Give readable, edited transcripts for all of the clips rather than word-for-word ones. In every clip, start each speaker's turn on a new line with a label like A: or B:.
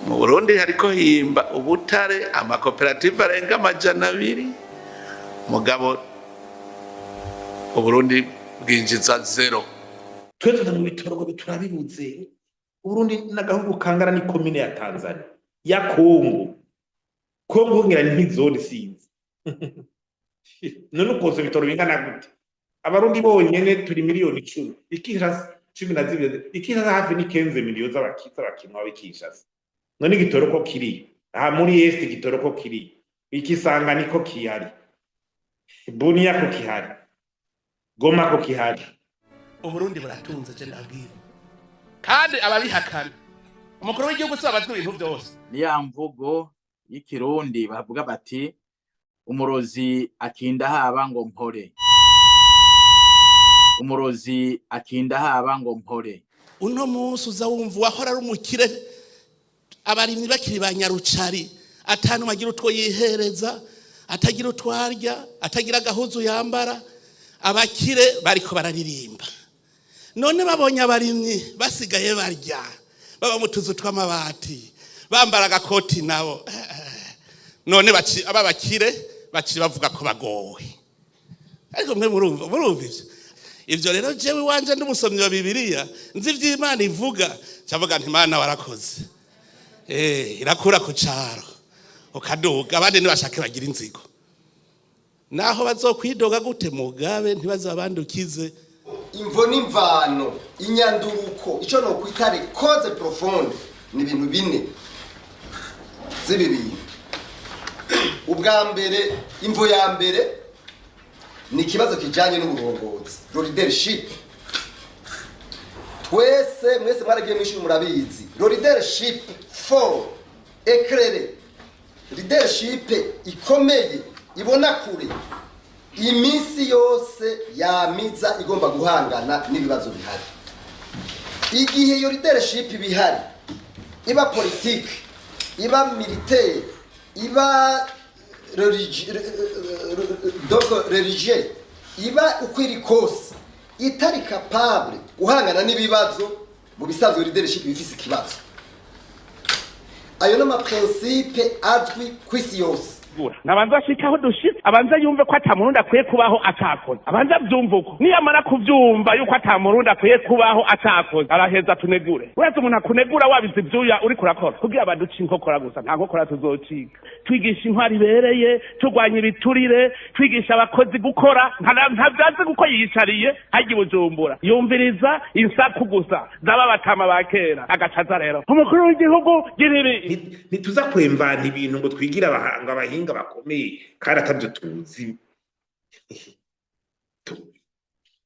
A: Mu Burundi hariko himba ubutare amakoperative arenga 200, mugabo Uburundi bwinjiza zéro.
B: Twe tuza mu bitoro ngo turabibuze. Uburundi n'agahugu kangana ni komine ya Tanzania, ya Kongo. Kongo ngira ni nk'izone, sinzi. None ukoze ibitoro bingana gute? Abarundi bonyene turi miliyoni 10, iKinshasa 12, iKinshasa hafi ni 15 millions z'abakinwa b'iKinshasa. None igitoro ko kiri aha muri Est, igitoro ko kiri ikisanga niko kihari, Bunia ko kihari, Goma ko kihari.
C: Uburundi buratunze, je ndabwira, kandi ababihakana, umukuru w'igihugu si abazwa ibintu byose.
D: Ni ya mvugo y'ikirundi bavuga bati: "Umurozi akinda haba ngo mpore, umurozi akinda haba ngo mpore."
C: Uno munsi uza wumva uwahora ari umukire, abarimyi bakiri ba nyarucari, atanu agira utwo yihereza, atagira utwo arya, atagira agahuzu yambara, abakire bariko bararirimba. None babonye abarimyi basigaye barya, baba mu tuzu tw'amabati, bambara agakoti nabo, none aba bakire baci bavuga ko bagowe. Ariko mwe murumva ivyo rero. Jewe iwanje ndi umusomyi wa Bibiliya, nzi ivy'Imana ivuga, cavuga nti: "Imana warakoze." Irakura ku caro ukaduga. Abandi ntibashake bagira inzigo, naho bazokwidoga gute, mugabe ntibazabandukize.
E: Imvo n'imvano, inyanduruko, icyo nokwita les causes profondes, ni ibintu bine z'ibi bintu. Ubwa mbere, imvo ya mbere ni ikibazo kijanye n'uburongozi, leadership. Twese, mwese mwaragiye mw'ishuri, murabizi, leadership fort, éclairé, leadership ikomeye ibona kure, iminsi yose yamiza igomba guhangana n'ibibazo bihari. Igihe iyo leadership bihari, iba politique, iba militaire, iba donc religieux, iba uko iri kose, itari capable guhangana n'ibibazo, mu bisanzwe leadership bifise ikibazo. Ayo n'ama principes azwi kw'isi yose.
C: Nabanza ashike aho dushitse, abanza yumve ko ata murundi akwiye kubaho atakoze. Abanza avyumve uko. Niyamara kuvyumva yuko ata murundi akwiye kubaho atakoze, araheza tunegure. Uretse umuntu akunegura wabize ivyuya uriko urakora kugira baduce inkokora gusa, nta nkokora tuzocika. Twigisha intwari ibereye, turwanya ibiturire, twigisha abakozi gukora. Ntavyazi kuko yiyicariye harya i Bujumbura, yumviriza insaku gusa z'aba batama ba kera, agacaza rero umukuru w'igihugu gira ibi.
B: Ntituza kwemvana ibintu ngo twigire abahanga, abahinga bakomeye, kandi atabyo tuzi.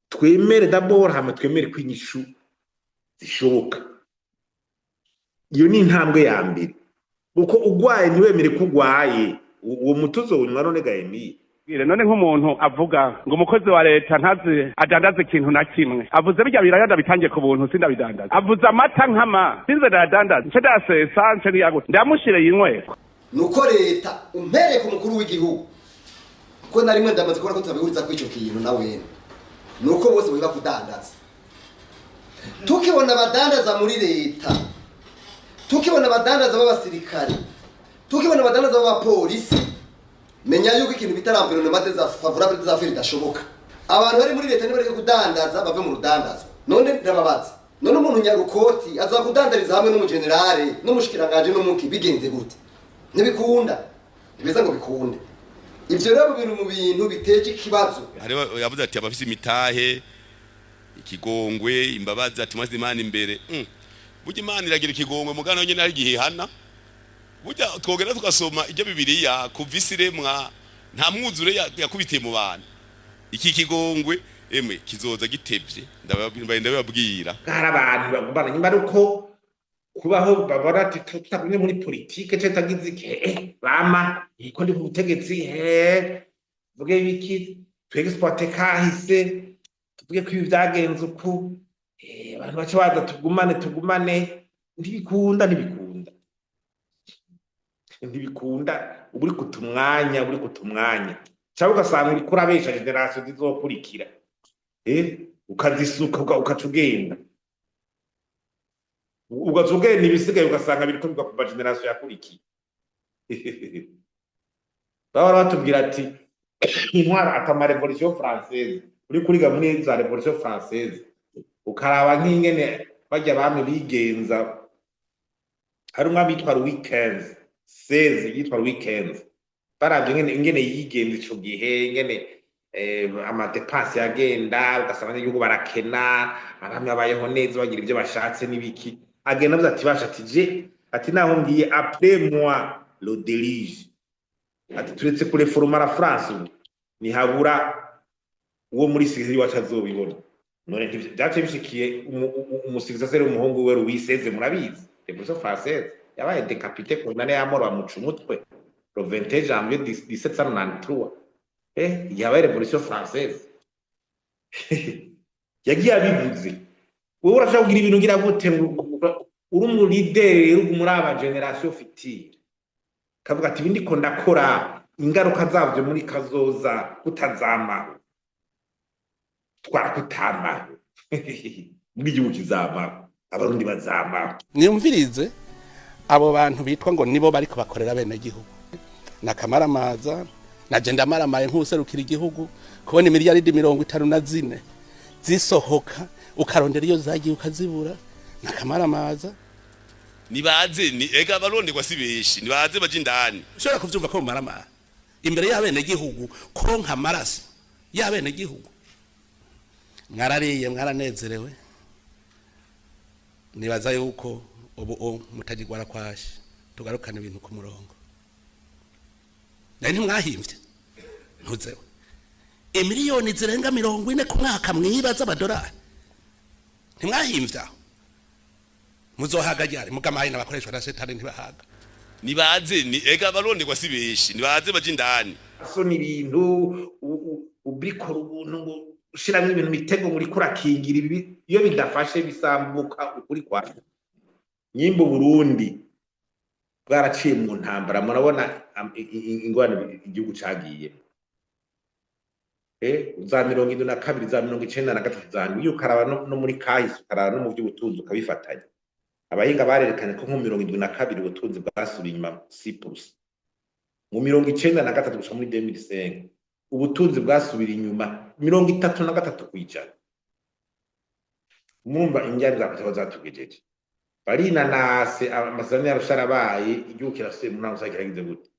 B: Twemere d'abord, hama twemere ko inyishu zishoboka. Iyo ni intambwe ya mbere, kuko ugwaye ntiwemere ko ugwaye, uwo muti uzowunywa none gahemiye?
C: Bwire, none nk'umuntu avuga ngo umukozi wa leta ntazi adandaza ikintu na kimwe, avuze birya biraya ndabitangiye ku buntu, sindabidandaza. Avuze amata nkama sinze ndayadandaza, nce ndayasesa, nce niyagute, ndamushire yinywera.
E: Nuko leta, umpereye ku mukuru w'igihugu, ko na rimwe ndamaze kubona ko tutabihuriza kuri ico kintu na wene, nuko bose biba kudandaza. Tukibona abadandaza muri leta, tukibona abadandaza b'abasirikare, tukibona abadandaza b'abapolisi, menya yuko ikintu bita l'environnement favorable des affaires idashoboka. Abantu bari muri leta nibareke kudandaza, bave mu rudandaza. None ndababaza, none umuntu nyarukoti aza kudandariza hamwe n'umugenerale n'umushikiranganje n'umuki, bigenze gute? Ntibikunda, ntibiza ngo bikunde. Ivyo rero biri mu bintu biteje ikibazo.
F: Hariho yavuze ati abafise imitahe, ikigongwe, imbabazi, ati maze Imana imbere. Burya Imana iragira ikigongwe, mugana nyene hari igihe ihana. Burya twogera tugasoma ibyo Bibiliya, kuva isi iremwa nta mwuzure yakubitiye mu bantu. Iki kigongwe emwe kizoza gitevye, ndababwira.
B: Hari abantu bagumana nyuma ari uko kubaho, babona ati tutagumye muri politike canke tutagize iki, bama ko ndi ku butegetsi, tuvuge ibiki, twexploite kahise, tuvuge ko ibi vyagenze uku, abantu bace baza tugumane tugumane. Ntibikunda, ntibikunda, ntibikunda. Uba uri kuta umwanya, uri kuta umwanya, cyangwa ugasanga uriko urabesha générations zizokurikira, ukazisuka, ukaca ugenda. Ugaca ugenda, ibisigaye ugasanga biriko bigwa ku ma générations yakurikiye. Bahora batubwira ati intwara atama Révolution française, uri kuriga muri za Révolution française, ukaraba nk'ingene barya bami bigenza. Hari umwami yitwa Louis XV, 16, yitwa Louis XV. Baravye ingene yigenza ico gihe, ingene ama dépenses yagenda, ugasanga abanyagihugu barakena, abami babayeho neza, bagira ivyo bashatse n'ibiki. Agenda avuze ati: "Basha," ati, "je," ati, "naho ngiye, après moi le déluge," ati, "turetse ku réformer la France, ubu ntihabura uwo muri succession iwacu azobibona." None vyaciye bishikiye umu successeur, umuhungu we Louis XVI. Murabizi, Révolution française yabaye décapité, condamné à mort, bamuca umutwe le 21 janvier 1793. Yabaye Révolution française, yagiye abivuze. Wowe urashaka kugira ibintu ngira gute ngo uri umu leader rero muri aba génération future, kavuga ati: "Ibi ndiko ndakora, ingaruka zavyo muri kazoza kutazamaho, twarakutamaho bw'igihugu kizamaho, Abarundi bazamaho."
C: Mwumvirize abo bantu bitwa ngo nibo bariko bakorera bene gihugu nakamaramaza. Naje ndamaramaye nk'userukira igihugu kubona imiliyaridi 54 zisohoka, ukarondera iyo zagiye ukazibura, nakamaramaza.
F: Nibaze ni ega abaronderwa si benshi, nibaze baje indani.
C: Ushobora kuvyumva ko mumaramara imbere y'abenegihugu, konka amaraso y'abenegihugu. Mwarariye, mwaranezerewe. Nibaza yuko ubu mutagigwara kwashi. Tugarukane ibintu ku murongo. Nari ntimwahimvye ntuzewe imiliyoni zirenga 40 ku mwaka mwiba z'amadolari. Ntimwahimvye aho muzohaga ryari? Mugamaye n'abakoreshwa na shetani ntibahaga.
F: Nibaze ni ega abaronderwa si benshi, nibaze baje indani.
B: So ni ibintu ubikora ubuntu ngo ushiramwo ibintu mitego ngo uriko urakingira ibi, iyo bidafashe bisambuka. Ukuri kwa nyimba Burundi bwaraciye mu ntambara, murabona ingorane igihugu cagiye za 72, za 93, za iyo ukaraba no muri kahise, ukaraba no mu by'ubutunzi, ukabifatanya. Abahinga barerekanye ko nko 72 ubutunzi bwasubiye inyuma 6%, mu 93 gushika muri 2005 ubutunzi bwasubira inyuma 33%. Murumva injyane zakoze zatugejeje barinanase. Amasezerano yarusha arabaye, igihugu kirasubiye mu ntango, kiragize gute,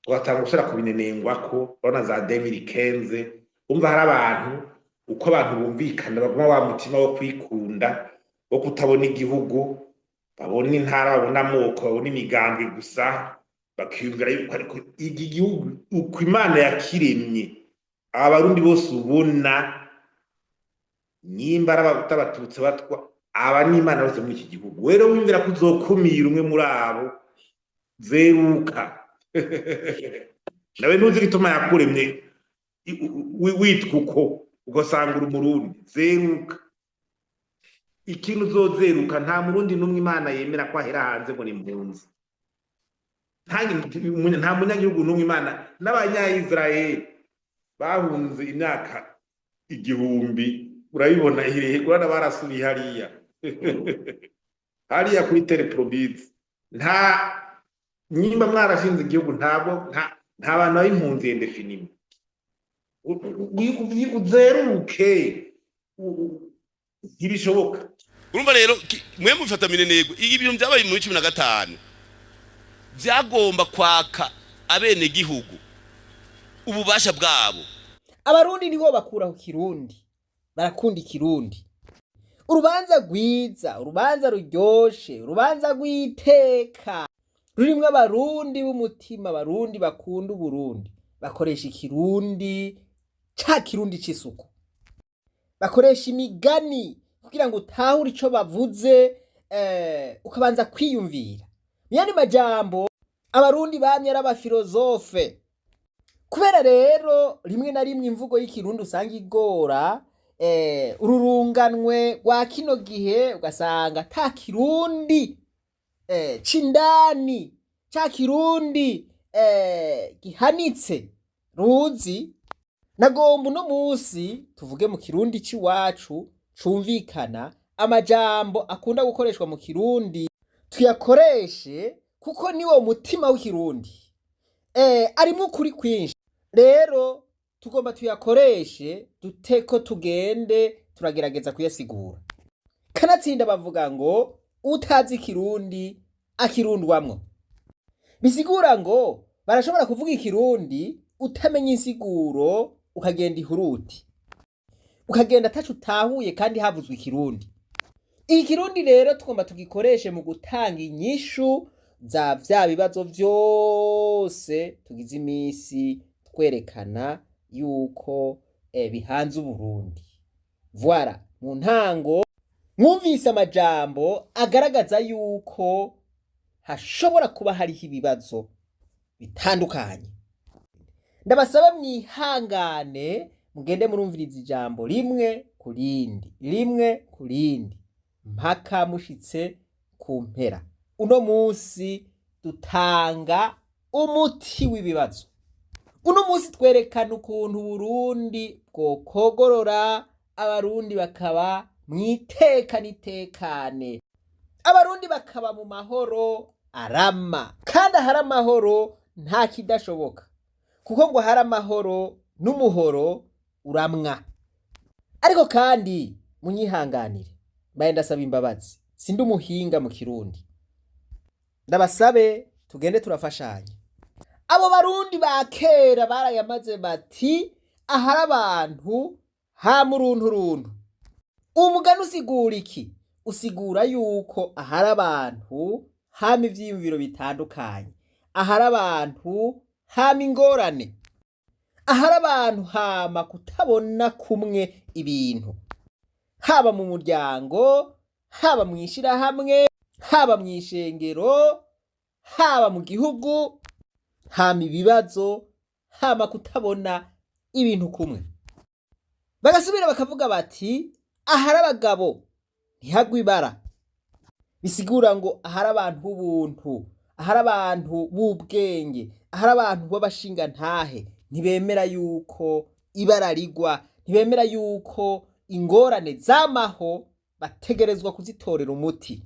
B: tugatanga gusubira kubinenengwako. Urabona za 2015, umva hari abantu, uko abantu bumvikana, baguma wa mutima wo kwikunda, wo kutabona igihugu, babona intara, babona amoko, babona imigambwe gusa, bakiyumvira yuko ariko iki gihugu uko Imana yakiremye, aba Barundi bose ubona, nyimba ari Abahutu, Abatutsi, Abatwa, aba n'Imana bose muri iki gihugu. Rero wiyumvira ko uzokumira umwe muri abo, zeruka nawe ntuzi igituma yakuremye witwa uko, ugasanga uri Umurundi. Zeruka ikintu uzozeruka. Nta Murundi n'umwe Imana yemera ko ahera hanze ngo ni impunzi. Nta munyagihugu n'umwe Imana. N'Abanyayisiraheli bahunze imyaka 1000, urabibona iherehe, urabona barasubiye hariya hariya kuri terre promise. Nta nyimba mwarashinze igihugu, ntabwo nta bantu b'impunzi indéfiniment. Uzeruke, ntibishoboka.
F: Urumva rero mwe mufata minenegwe ibi bintu byabaye muri 15, byagomba kwaka abene gihugu ububasha bwabo.
G: Abarundi nibo bakuraho Kirundi, barakunda Ikirundi. Urubanza rwiza, urubanza ruryoshe, urubanza rw'iteka rurimwo Abarundi b'umutima, Abarundi bakunda Uburundi, bakoresha Ikirundi, ca Kirundi c'isuku, bakoresha imigani kugira ngo utahure ico bavuze, ukabanza kwiyumvira. Mu yandi majambo, Abarundi bamye ari aba philosophes. Kubera rero rimwe na rimwe imvugo y'Ikirundi usanga igora ururunganwe rwa kino gihe, ugasanga ata Kirundi c'indani, ca Kirundi gihanitse ruzi. Nagomba uno musi tuvuge mu Kirundi c'iwacu cumvikana. Amajambo akunda gukoreshwa mu Kirundi tuyakoreshe, kuko niwo mutima w'Ikirundi. Arimwo ukuri kwinshi. Rero tugomba tuyakoreshe duteko, tugende turagerageza kuyasigura. Kanatsinda bavuga ngo utazi Ikirundi akirundwamwo. Bisigura ngo barashobora kuvuga Ikirundi utamenya insiguro, ukagenda ihuruti, ukagenda ataco utahuye kandi havuzwe Ikirundi. Iki Kirundi rero tugomba tugikoreshe mu gutanga inyishu za vya bibazo vyose tugize imisi twerekana yuko bihanze Uburundi. Voilà, mu ntango mwumvise amajambo agaragaza yuko hashobora kuba hariho ibibazo bitandukanye. Ndabasaba mwihangane, mugende murumviriza ijambo rimwe ku rindi, rimwe ku rindi, mpaka mushitse ku mpera. Uno munsi dutanga umuti w'ibibazo. Uno munsi twerekana ukuntu Burundi bwokogorora, Abarundi bakaba mwiteka n'itekane, Abarundi bakaba mu mahoro arama. Kandi ahari amahoro nta kidashoboka, kuko ngo ahari amahoro n'umuhoro uramwa. Ariko kandi munyihanganire, mbaye ndasaba imbabazi, sindi umuhinga mu Kirundi. Ndabasabe tugende turafashanya. Abo Barundi ba kera barayamaze bati: "Ahari abantu hama uruntu runtu." Umugani usigura iki? Usigura yuko ahari abantu hama ivyiyumviro bitandukanye, ahari abantu hama ingorane, ahari abantu hama kutabona kumwe ibintu, haba mu muryango, haba mw'ishirahamwe, haba mw'ishengero, haba mu gihugu, hama ibibazo, hama kutabona ibintu kumwe. Bagasubira bakavuga bati: "Ahari abagabo ntihagwe ibara." Bisigura ngo ahari abantu b'ubuntu, ahari abantu b'ubwenge, ahari abantu b'abashingantahe, ntibemera yuko ibara rigwa, ntibemera yuko ingorane zamaho, bategerezwa kuzitorera umuti.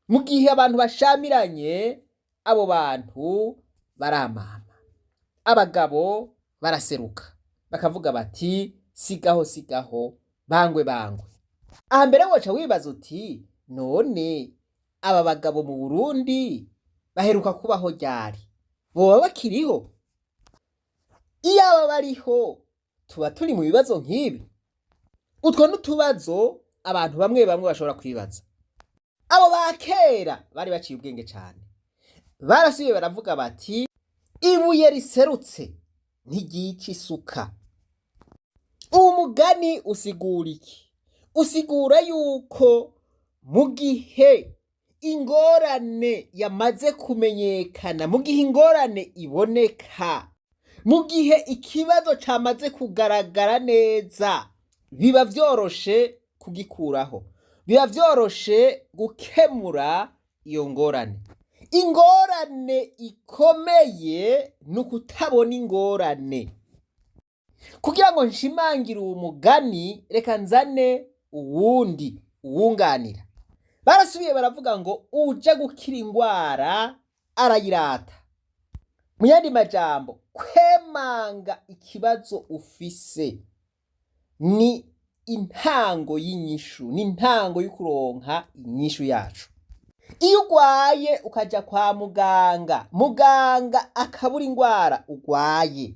G: Mu gihe abantu bashamiranye, abo bantu baramama, abagabo baraseruka bakavuga bati: "Sigaho, sigaho, bangwe bangwe." Aha mbere woca wibaza uti: "None aba bagabo mu Burundi baheruka kubaho ryari? Boba bakiriho? Iyo aba bariho tuba turi mu bibazo nk'ibi?" Utwo n'utubazo abantu bamwe bamwe bashobora kwibaza. Abo ba kera bari baciye ubwenge cane, barasubiye baravuga bati: "Ibuye riserutse ntiryica isuka." Uwo mugani usigura iki? Usigura yuko mu gihe ingorane yamaze kumenyekana, mu gihe ingorane iboneka, mu gihe ikibazo camaze kugaragara neza, biba vyoroshe kugikuraho, biba vyoroshe gukemura iyo ngorane. Ingorane ikomeye ni ukutabona ingorane. Kugira ngo nshimangire uwo mugani, reka nzane uwundi uwunganira. Barasubiye baravuga ngo uja gukira ingwara arayirata. Mu yandi majambo, kwemanga ikibazo ufise ni intango y'inyishu, ni intango y'ukuronka inyishu yacu. Iyo ugwaye ukaja kwa muganga, muganga akabura ingwara ugwaye,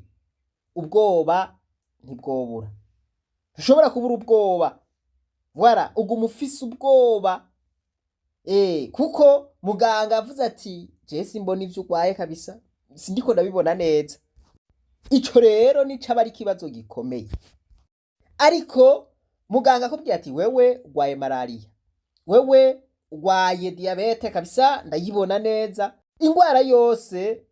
G: ubwoba ntibwobura. Ntushobora kubura ubwoba. Voilà, uguma ufise ubwoba. Kuko muganga avuze ati: "Je simbona ivyo ugwaye kabisa, sindiko ndabibona neza." Ico rero nico aba ari ikibazo gikomeye. Ariko muganga akubwiye ati: "Wewe ugwaye malariya, wewe ugwaye diyabete kabisa, ndayibona neza." Ingwara yose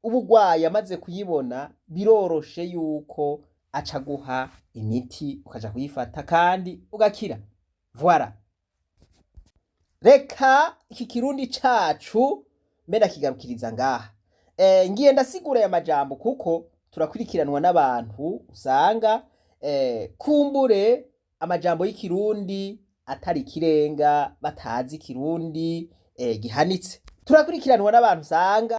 G: uba ugwaye amaze kuyibona, biroroshe yuko aca aguha imiti, ukaja kuyifata kandi ugakira. Voilà. Reka iki Kirundi cacu mbe ndakigarukiriza ngaha. Ngiye ndasigura aya majambo kuko turakurikiranwa n'abantu usanga kumbure amajambo y'Ikirundi. atari ikirenga, batazi ikirundi gihanitse. Turakurikiranwa n'abantu usanga